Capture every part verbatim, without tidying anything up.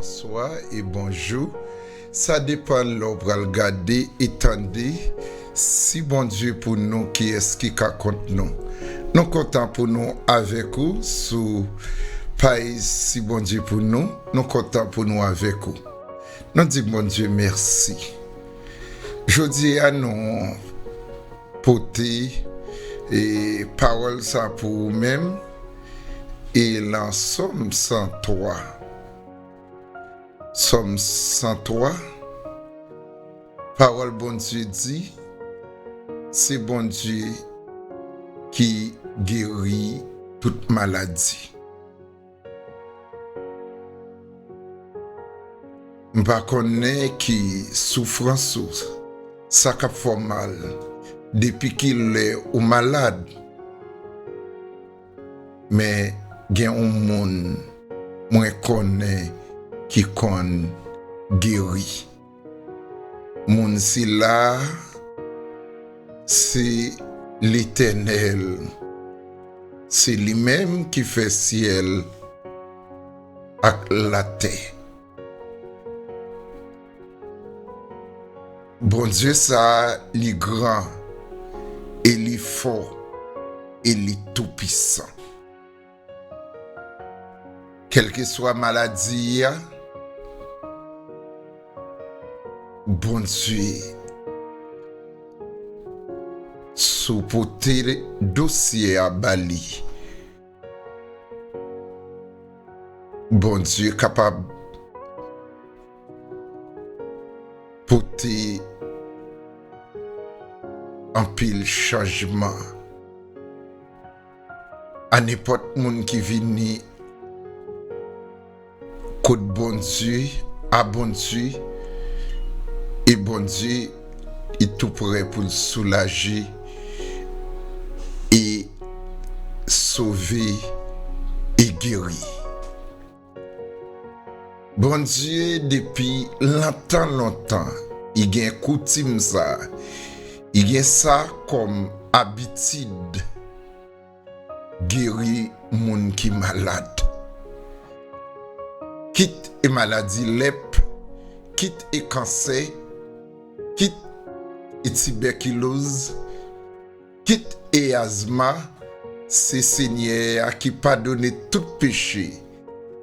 Bonswa e bonjou. Sa depann lè w pral gade e tande. Si Bondye pou nou, kiyès ki ka kont nou? Nou kontan pou nou avèk ou sou paj Si Bondye pou nou. Nou kontan pou nou avèk ou. Nou di Bondye mèsi. Jodi a nou pote e pawòl sa pou ou menm e lan Sòm san twa. Sòm san twa, pawòl Bondye di, se Bondye ki geri tout maladi. M pa konnen ki soufrans ou, sa k ap fè w mal, depi ki lè ou malad. Men gen yon moun mwen konnen ki konn geri. Moun sila se Letènèl. Se li menm ki fè syèl ak latè. Bondye sa a, li gran, e li fò, e li toupisan. Kèlkeswa maladi a, Bondye, si w pote dosye a ba li, Bondye kapab pote anpil chanjman a nenpòt moun ki vini kot Bondye, a Bondye, e Bondye, li tou prè pou l soulaje e sove e geri. Bondye, depi lontan, lontan, li gen koutim sa a. Li gen sa kòm abitid geri moun ki malad. Kit e maladi lèp, kit e kansè, kit e tibèkiloz, kit e azma, se Senyè a ki padone tout peche,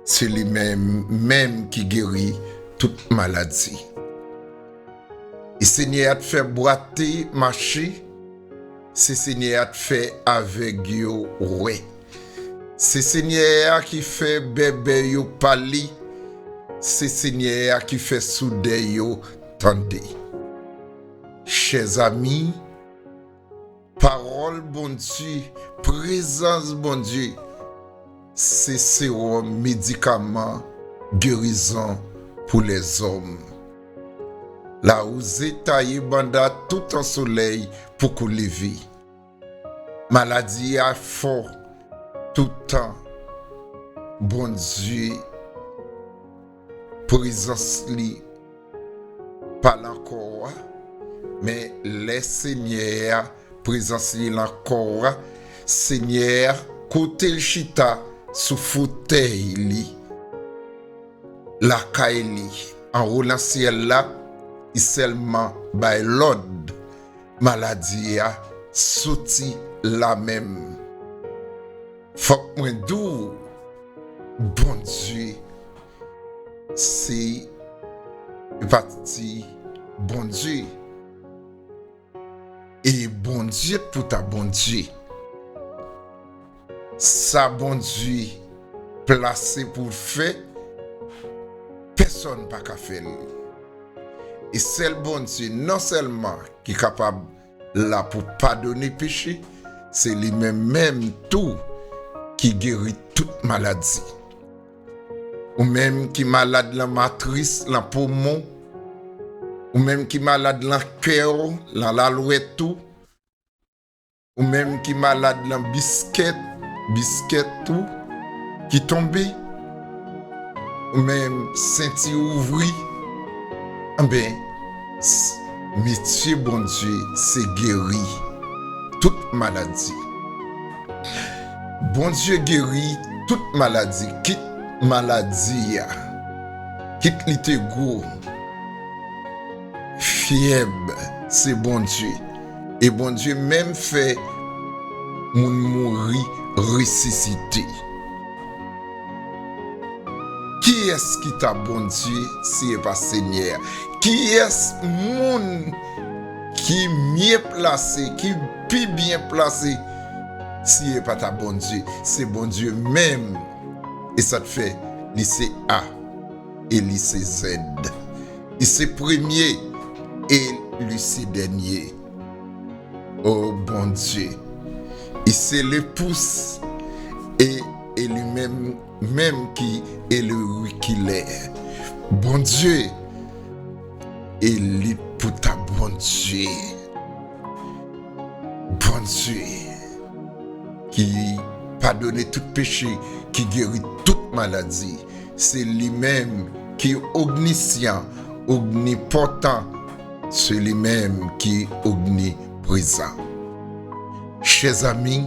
se li menm menm ki geri tout maladi. E Senyè a t fè bwate mache, se Senyè a t fè avèg yo wè. Se Senyè a ki fè bèbè yo pale, se Senyè a ki fè soudè yo tande. Chèzanmi, pawòl Bondye, prezans Bondye, se sewòm, medikaman, gerizon pou lèzòm. Lawouze taye banda toutan solèy poko leve. Maladi a fò toutan Bondye prezans li pa lan kò a, men lè Senyè a prezans li lan kò a, Senyè a kote l chita sou fotèy li lakay li, anwo lan syèl la, li sèlman bay lòd, maladi a soti lamenm. Fòk mwen di w, Bondye se pati Bondye. E Bondye pou ta Bondye. Sa Bondye plase pou l fè, pèsonn pa ka fè l. E sèl Bondye non sèlman ki kapab la pou padone peche, se li menm menm tou ki geri tout maladi. Ou menm ki malad lan matris, lan pomon, ou menm ki malad lan kè w, lan lalwèt ou, ou menm ki malad lan biskèt, biskèt ou ki tonbe, ou menm senti ouvri, anben, s-, metye Bondye se geri tout maladi. Bondye geri tout maladi, kit maladi a pitit li te gwo, fyèb, se Bondye. E Bondye menm fè moun mouri, resisite. Kiyès ki ta Bondye si e pa Senyè a? Kiyès moun ki mye plase, ki pi byen plase si e pa ta Bondye? Se Bondye menm. E sa k fè li se A e li se Z. Li se premye e li se dènye. O Bondye, li se le pous e, e li menm, menm ki e le wi ki lè. Bondye, e li pou ta Bondye. Bondye ki padone tout peche, ki geri tout maladi. Se li menm ki omnisyan, omnipotan, se li menm ki omniprezan. Chè zanmi,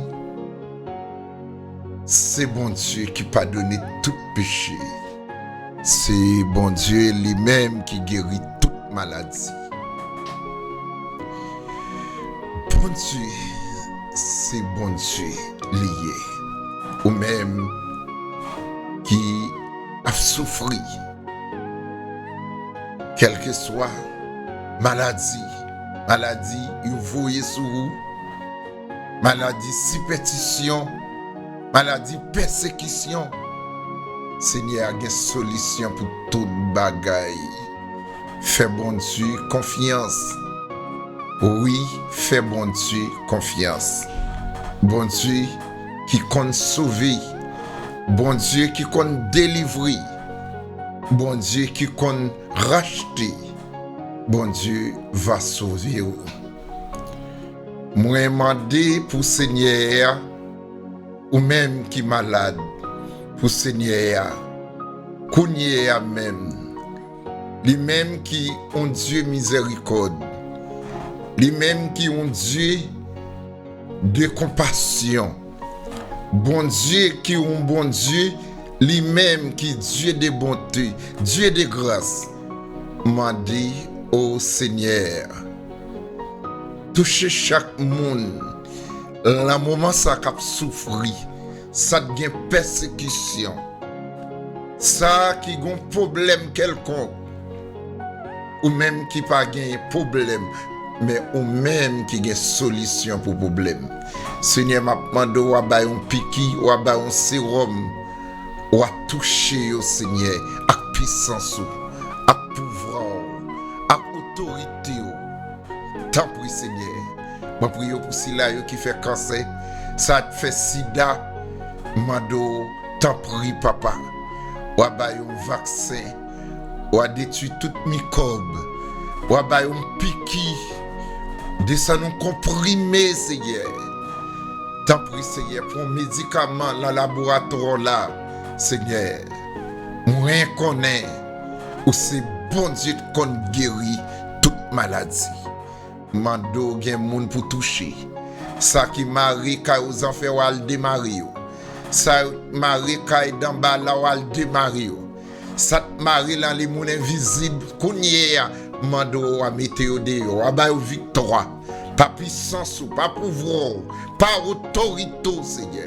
se Bondye ki padone tout peche. Se Bondye li menm ki geri tout maladi. Bondye, se Bondye li ye. Ou menm ki ap soufri, kèlkeswa maladi, maladi yo voye sou ou, maladi sipètisyon, maladi pèsekisyon, Senyè a gen solisyon pou tout bagay. Fè Bondye konfyans. Wi, fè Bondye konfyans. Bondye ki konn sove, Bondye ki konn delivre, Bondye ki konn rachte, Bondye va sove w. Mwen mande pou Senyè a, ou menm ki malad, pou Senyè a, kounye a menm, li menm ki yon Dye mizèrikòd, li menm ki yon Dye de konpasyon, Bondye ki yon Bondye, li menm ki Dye de bonte, Dye de gras, mande, o Senyè, touche chak moun lan moman sa k ap soufri, sa k gen pèsekisyon, sa ki gon pwoblèm kèlkonk, ou menm ki pa genyen pwoblèm, men ou menm ki gen solisyon pou pwoblèm. Senyè, m ap mande w a bay yon piki, w a bay yon sewòm, w a touche yo, Senyè, ak pisans ou, ak pouvwa w, ak otorite w. Tanpri, Senyè, mwen priye w pou sila yo ki fè kansè, sa k fè sida, m mande w, tanpri, Papa, w a ba yo vaksen, w a detwi tout mikòb, w a ba yo piki, desann yon konprime, Senyè. Tanpri, Senyè, pran medikaman nan laboratwa la, Senyè. Mwen konnen ou se Bondye k konn geri tout maladi. Mande w gen moun pou touche. Sa ki mare kay ozanfè, w al demare yo. Sa yo mare kay danba la, w al demare yo. Sa k mare lan limon envizib, kounye a, mande w a mete yo deyò, w a ba yo viktwa. Pa pisans ou, pa pouvwa w, pa otorite w, Senyè.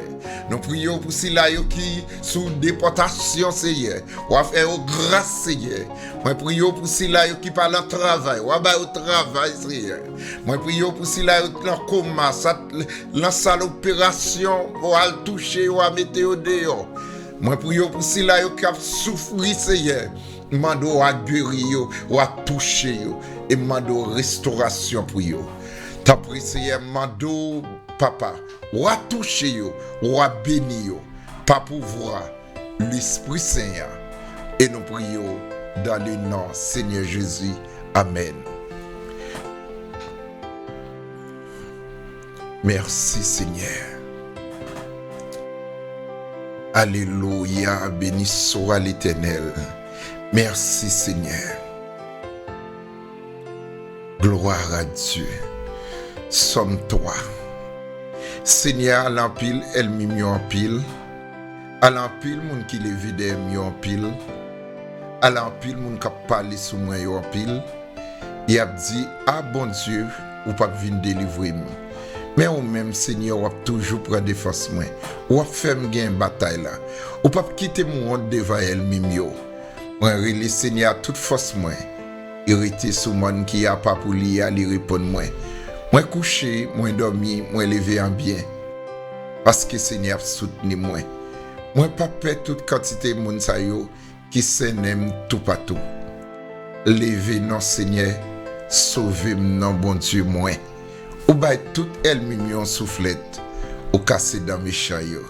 Nou priye w pou sila yo ki sou depòtasyon, Senyè. W a fè yo gras, Senyè. Mwen priye w pou sila yo ki pa lan travay. W a ba yo travay, Senyè. Mwen priye w pou sila yo k lan koma, sa t-, lan sal operasyon, w al touche yo, w a mete yo deyò. Mwen priye w pou sila yo k ap soufri, Senyè. M mande w a geri yo, w a touche yo. E m mande w restorasyon pou yo. Tanpri, Senyè, m mande w, Papa, w a touche yo, w a beni yo. Pa pouvwa Lespri Sen an. E nou priye w dans le nom Senyè Jezi. Amèn. Mèsi, Senyè. Alelouya, beni swa Letènèl. Mèsi, Senyè. Gloire à Dieu. Sòm twa. Senyè a, ale anpil ènmi m yo anpil. Ale anpil moun ki leve dèyè m yo anpil. Ala anpil moun k ap pale sou mwen yo anpil, y ap di, "A Bondye, ou p ap vin delivre m." Men ou menm, Senyè, w ap toujou pran defans mwen. W ap fè m gen batay la. Ou p ap kite m wont devan ènmi m yo. Mwen rele Senyè a tout fòs mwen. Li rete sou mòn ki apa pou li a, li reponn mwen. Mwen kouche, mwen dòmi, mwen leve an byen. Paske Senyè ap soutni mwen. Mwen p ap pè tout kantite moun sa yo ki sènen m toupatou. Leve non Senyè, sove m non Bondye mwen. Ou bay tout ènmi m yon souflèt, ou kase dan mechan yo.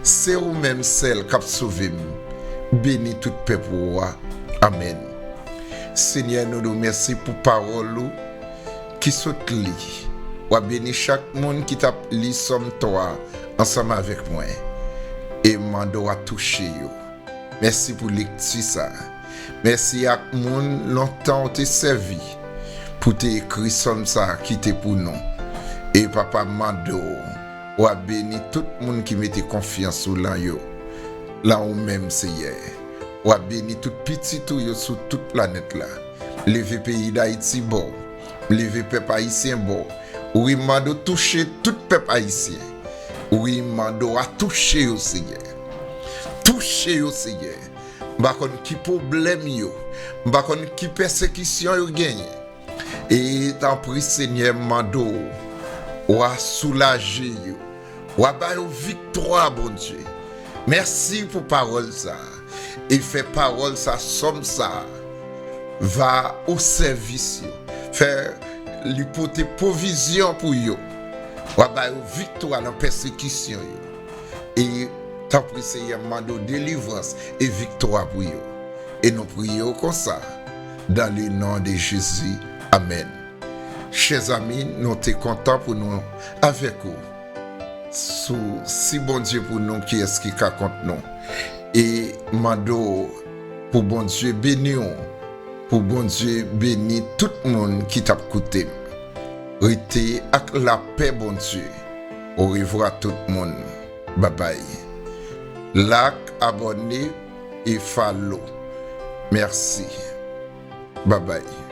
Se ou menm sèl k ap sove m. Beni tout pèp ou a. Amèn. Senyè, nou di w mèsi pou pawòl ou ki sot li. W a beni chak moun ki t ap li Sòm twa ansanm avèk mwen. E mande w a touche yo. Mèsi pou lekti sa. Mèsi ak moun lontan w te sèvi pou te ekri Sòm sa a ki te pou nou. E Papa, mande w, w a beni tout moun ki mete konfyans ou lan yo, lan ou menm, Seyè. W a beni tout pitit ou yo sou tout planèt la. Leve peyi Dayiti ba w. Leve pèp ayisyen ba w. Wi, mande w touche tout pèp ayisyen. Wi, mande w a touche yo, Seyè. Touche yo, Seyè. M pa konn ki pwoblèm yo. M pa konn ki pèsekisyon yo genyen. E tanpri, Senyè, m mande w, w a soulaje yo. W a ba yo viktwa, Bondye. Mèsi pou pawòl sa a. E fè pawòl sa, Sòm sa a, va o sèvis yo. Fè li pote pwovizyon pou yo. W a ba yo viktwa nan pèsekisyon yo. E tanpri, Seyè, m mande w delivrans e viktwa pou yo. E nou priye w konsa, dans le nom de Jésus. Amèn. Chè zanmi, nou te kontan pou nou avèk ou sou Si Bondye pou nou, kiyès ki ka kont nou? E mande w pou Bondye beni w, pou Bondye beni tout moun ki t ap koute m. Rete ak lapè Bondye. Orevwa tout moun. Babay. Like, abòne e follow. Mèsi. Babay.